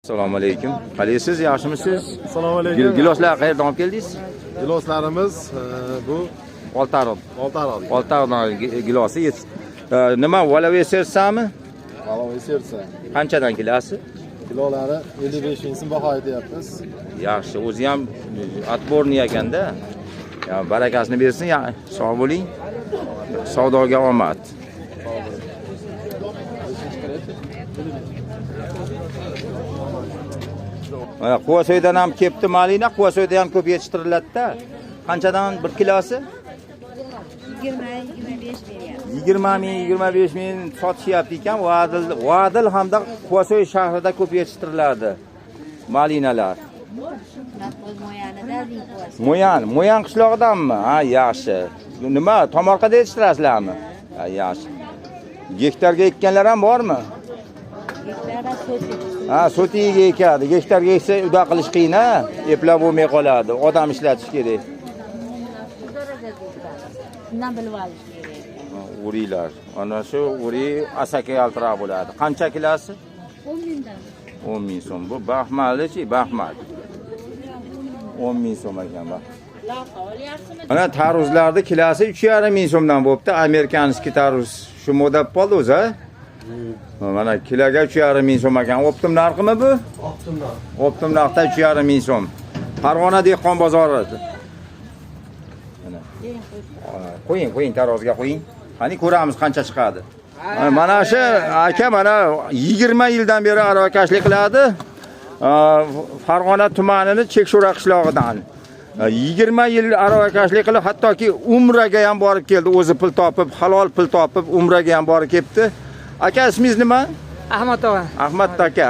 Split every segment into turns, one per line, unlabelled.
Assalomu alaykum. Qalaysiz, yaxshimisiz?
Assalomu alaykum.
Giloslar qayerdan olib keldingiz?
Giloslarimiz bu
Oltiariq.
Oltiariq.
Oltiariqdan gilosi. Nima, Воловое сердце mi?
Воловое сердце.
Qanchadan kilosi?
Kilolari 55 ming so'm baho aytyapmiz.
Yaxshi, o'zi ham отборный ekanda. Ya barakasini bersin, ya, sog' bo'ling. Savdoga omad. Mana Quvasoydan ham kelibdi malina, Quvasoyda ham ko'p yetishtiriladi-da. Qanchadan bir kilosi?
20, 25 beryapti.
20 ming, 25 ming sotishyapti ekan. Vadil hamda Quvasoy shahrida ko'p yetishtiriladi malinalar.
Narxo'z Mo'yanida Ringquvasi.
Mo'yan, Mo'yan qishlog'idanmi? Ha, yaxshi. Nima, tomorqada yetishtirasizlarmi? Ha, yaxshi. Gektarga ekkanlar ham bormi?
Gektarda sotik.
Ha, sotiga ekadi. Gektarga eksa uda qilish qiyin, ha? Eplab bo'lmay qoladi. Odam ishlatish kerak.
Shundan bilib olish kerak.
Ha, o'riklar. Ana shu o'rik asaka yaltiroq bo'ladi. Qancha kilosi?
10 mingdan.
10 ming so'm. Bu baxmalchi, baxmal. 10 ming so'm ekan bu. Mana tarvuzlarni kilosi 3,5 ming so'mdan bo'pti. Американский tarvuz shu moda bo'lib qoldi o'zi, ha? Mana kiloga 3,5 ming so'm ekan. Оптом narximi bu?
Оптом narx.
Оптом narxda 3,5 ming so'm. Farg'ona dehqon bozori. Mana. Qo'ying, qo'ying, taroziga qo'ying. Qani ko'ramiz qancha chiqadi. Mana shu aka mana 20 yildan beri aravakashlik qiladi. Farg'ona tumanini Chekshura qishlog'idan. 20 yil aravakashlik qilib, hattoki umraga ham borib keldi. O'zi pul topib, halol pul topib, umraga ham borib kelibdi. Aka, ismingiz nima?
Ahmad tog'a.
Ahmad aka.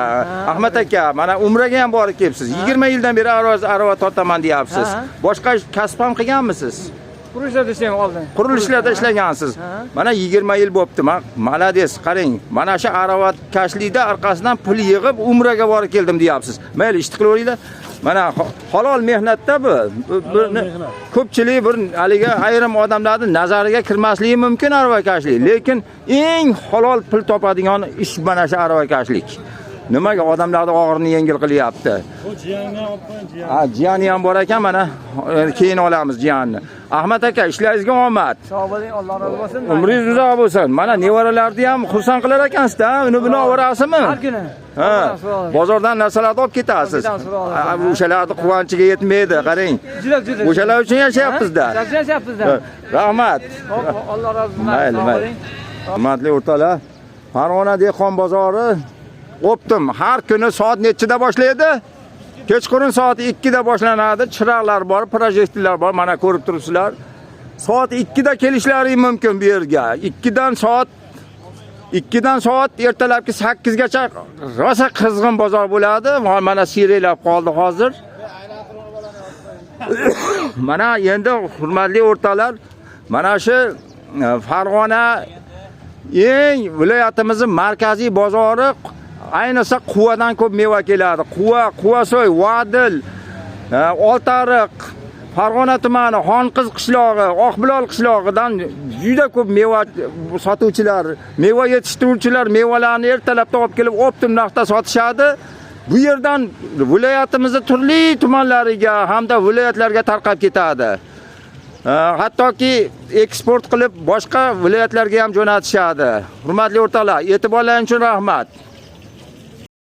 Ahmad aka, mana umraga ham borib kelibsiz. 20 yildan beri arava tortaman deyapsiz.
Ha.
Boshqa kasb ham qilganmisiz?
Qurilishlarda ishlayman oldin.
Qurilishlarda ishlagansiz.
Ha.
Mana 20 yil bo'pti. Молодец, qarang. Mana shu aravakashlikda orqasidan pul yig'ib umraga borib keldim deyapsiz. Mayli, ishni qilaveringlar. Mana halol mehnatda bu. Ko'pchilik bir haligi ayrim odamlarning nazariga kirmasligi mumkin aravakashlik, lekin eng halol pul topadigan ish mana shu aravakashlik. Nimaga odamlarning og'irini yengil qilyapti?
Bu jiyanni olib qo'ying, jiyan.
Ha, jiyani ham bor ekan, mana keyin olamiz jiyanni. Ahmad aka, ishlaringizga omad.
Sog' bo'ling, Alloh rozi bo'lsin.
Umringiz uzoq bo'lsin. Mana nevaralarni ham xursand qilar ekansizda, uni buni oborasizmi?
Har kuni.
Ha,
So'rab.
Bozordan narsalarni olib ketasiz.
Olib ketamiz, xudo xohlasa.
Ha, o'shalarni quvonchiga yetmaydi, qarang.
Juda juda.
O'shalar uchun yashayapmiz-da.
O'shalar uchun yashayapmiz-da.
Ha, rahmat.
Alloh rozi bo'lsin.
Mayli,
Sog'
mayli.
bo'ling.
Hurmatli o'rtoqlar, Farg'ona dehqon bozori оптом har kuni soat nechida boshlaydi? Kechqurun soat 2 da boshlanadi. Chiroqlar bor, projektorlar bor, mana ko'rib turibsizlar. Soat 2 da kelishlaring mumkin bu yerga. 2 dan soat 2 dan soat ertalabki 8 gacha rosa qizg'in bozor bo'ladi. Mana siyraklab qoldi hozir. Mana endi hurmatli o'rtoqlar, mana shu Farg'ona eng viloyatimizning markaziy bozori, ayniqsa Quvadan ko'p meva keladi. Quva, Quvasoy, Vadil, Oltiariq, Farg'ona tumani, Xonqiz qishlog'i, Oqbilol qishlog'idan juda ko'p meva sotuvchilar, meva yetishtiruvchilar mevalarni ertalabda olib kelib оптом narxda sotishadi. Bu yerdan viloyatimizning turli tumanlariga hamda viloyatlarga tarqab ketadi. Hattoki eksport qilib boshqa viloyatlarga ham jo'natishadi. Hurmatli o'rtoqlar, e'tiborlaringiz uchun rahmat.